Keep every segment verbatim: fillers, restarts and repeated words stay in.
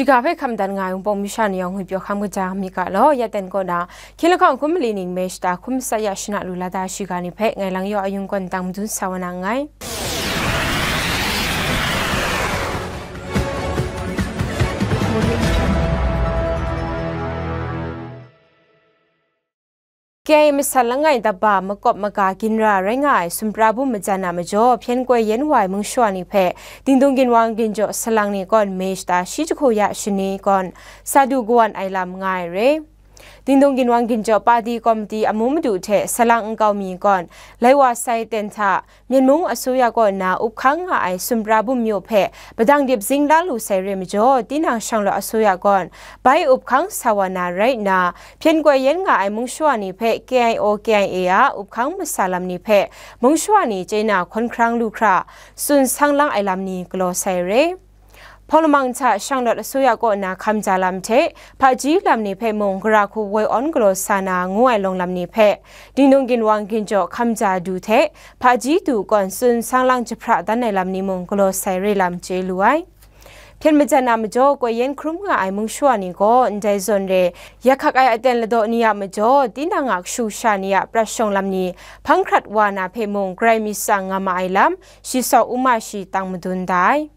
Shiga hpe hkam dan nga ai Wunpawng masha ni yawng ngwi pyaw hkam kaja mi ga law, ya ten kaw na, hkying lahkawng hkum mali ning May shata hkum tsawra ya shana lu la da shiga ni hpe, ngai lang yaw ayung kawn tang madun sa wa na nngai. K I A masat langai daba makawp maga ginra rai nga ai sumpra bum majan a majaw, hpyen koi yen wa ai mung shawa ni hpe, dingdung ginwang ginjaw salang ni kawn May shata shi jahku ya shani kawn sa du kawan ai lam nga ai re. Dingdung ginwang ginjaw padi komiti amu madu hte salang nkau mi kawn, lai wa sai ten hta, Myen mung asuya kaw nna up hkang nga ai sumpra bum myu hpe padang dip zing la lu sai re majaw, tinang shanglawt asuya gawn bai up hkang sa wa na rai nna, hpyen koi yen nga ai mung shawa ni hpe K I O K I A a up hkang masa lam ni hpe mung shawa ni chye na hkawn hkrang lu hkra, tsun sang lang ai lam ni galaw sai re. Hpawng lamang hta shanglawt asuya kaw na hkam ja lam hte, hpaji lam ni hpe mung gara hku woi awn galaw sa na ngu ai lawng lam ni hpe, dingdung ginwang ginjaw hkam ja du hte, hpaji du kawn tsun sang lang jahpra dan ai lam ni mung galaw sai re lam chye lu ai. Hpyen majan a majaw koi yen hkrum nga ai mung shawa ni gaw ndai zawn re, ya hkak ai aten ladaw ni a majaw, tinang a kashu sha ni a prat shawng lam ni hpang hkrat wa na hpe mung grai mi tsang nga ma ai lam, shi saw u ma shi tang madun da ai.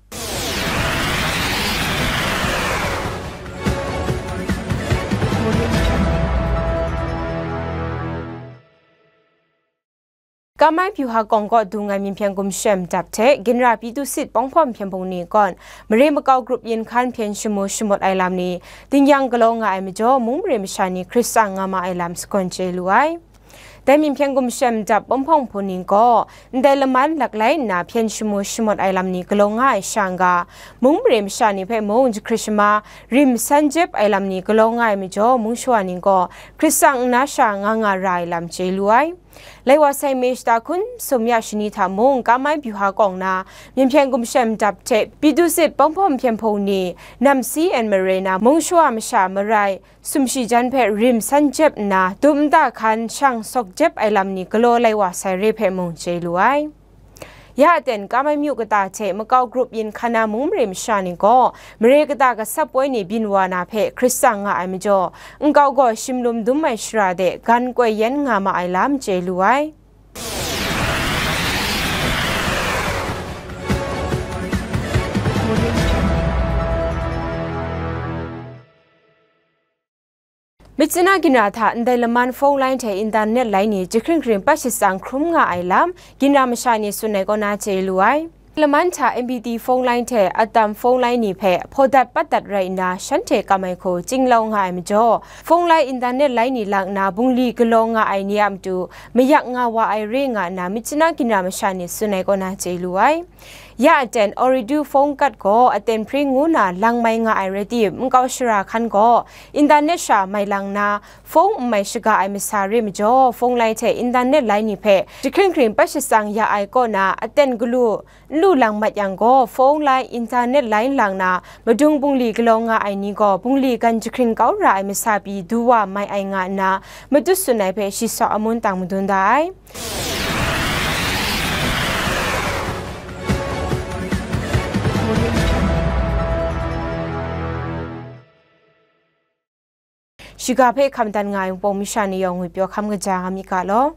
Kamai Byuha Kawng kaw dung ai Myen Hpyen Gumshem dap hte ginra Pyitusit Pawng Hpawm Hpyen Hpung ni kawn mare makau grup yin hkan hpyen shamu shamut ai lam ni, ding yang galaw nga ai majaw, mung mare masha ni hkrit tsang nga ma ai lam sagawn chye lu ai. Dai Myen Hpyen Gumshem dap Pawng Hpawm Hpung ni gaw, ndai laman laklai nna hpyen shamu shamut ai lam ni galaw nga ai sha n-ga, mung mare masha ni hpe mung jahkrit shama rim san jep ai lam ni galaw nga ai majaw, mung shawa ni gaw hkrit tsang nna sha nga nga ra ai lam chye lu ai. Lai wa sai May shata hkum sum ya shani hta mung, Kamai Byuha Kawng na, Myen Hpyen Gumshem dap hte Pyitusit Pawng Hpawm Hpyen Hpung ni, Nam C N Marina, mung shawa masha marai, sumshi jan hpe rim san jep nna, dum nta hkan shang sawk jep ai lam ni galaw lai wa sai re hpe mung chye lu ai. Ya aten Kamai myu kata hte makau grup yin hkan na mung mare masha ni gaw, mare kata gasap woi ni byin wa na hpe hkrit tsang nga ai majaw, nkau gaw shimlum dum ai shara de gan koi yen nga ma ai lam chye lu ai. Myitkyina ginra hta ndai laman phone line hte internet line ni jahkring hkring pat shatsang hkrum nga ai lam, ginra masha ni tsun ai kaw na chye lu ai. Laman hta M P T phone line hte atam phone line ni hpe hpaw dat pat dat rai nna, shanhte kam ai hku chyinglau nga ai majaw, phone line, internet line ni lang nna bungli galaw nga ai ni a matu mayak nga wa ai re nga nna, Myitkyina ginra masha ni tsun ai kaw na chye lu ai. Ya aten Ooredoo phone kat gaw aten hpring ngu na lang mai nga ai rai tim, nkau shara hkan gaw internet sha mai lang nna, phone n mai shaga ai masa re majaw, phone line hte internet line ni hpe jahkring hkring pat shatsang ya ai kaw na aten galu n lu lang mat yang gaw, phone line, internet line lang na madung bungli galaw nga ai ni gaw, bungli gan jahkring kau ra ai masa pyi du wa mai ai nga nna, matut tsun ai hpe shi saw amun tang madun da ai. Shiga hpe hkam dan nga ai Wunpawng masha ni yawng ngwi pyaw hkam kaja nga mi ga law.